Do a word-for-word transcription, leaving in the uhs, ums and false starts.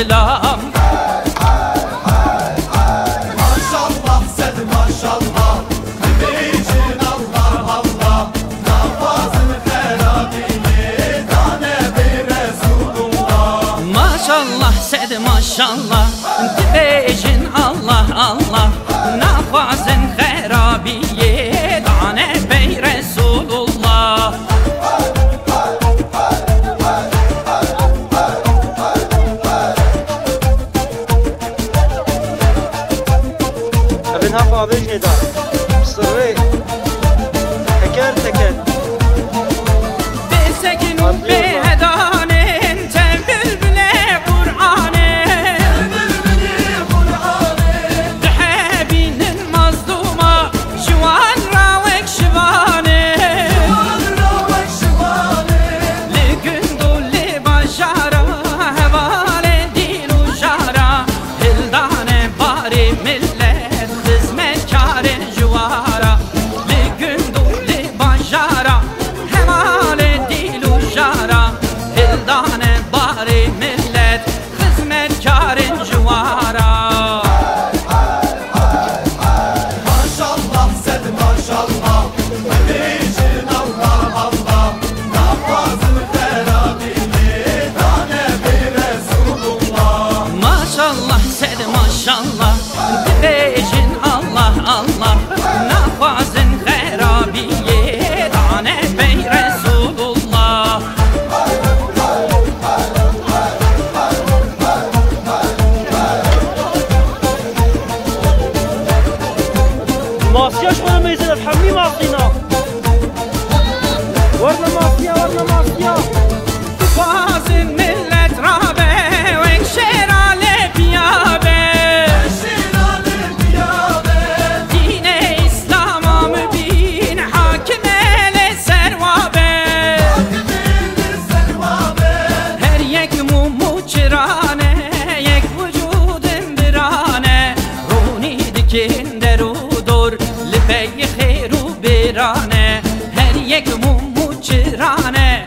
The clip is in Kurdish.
Selam. Maşallah sed maşallah, dibêjin Allah Allah, naxwazin xerabiyê, dane bê Resulullah. Maşallah sed maşallah, dibêjin Allah Allah, naxwazin xerabiyê, dane bê Resulullah. Evin haq avêjê da. Sirrê. Teker teker. Bêsekin û bêhedanên te bilbilê Qur'anê. Dihebînin mazlûma ji wan ra wek şivanê. Li gund û li bajara hevalê dîl û jara. Hildane barê millet, xizmetkarên ji wara. Li gund û li bajara, hevalê dîl û jara. Hildane barê millet, xizmetkarên ji wara. Maşallah sed maşallah, dibêjin Allah Allah, naxwazin xerabiyê, dane bê Resulullah. Maşallah sed maşallah, dibêjin Allah Allah, naxwazin xerabiyê, dane bê Resulullah. Masiya ji xwe re mêzin, ev hemî masîna. Werna masiya, werna masiya. Dixwazin millet rabe wek şêra lê piya be. Dînê Îslama mubîn hakim e lê ser wa be. Her yek mûm û çiran e, yek wicûdin biran e. Rûnî dikin der û dor, li pey xêr û bêran e. Her yek mûm û çiran e,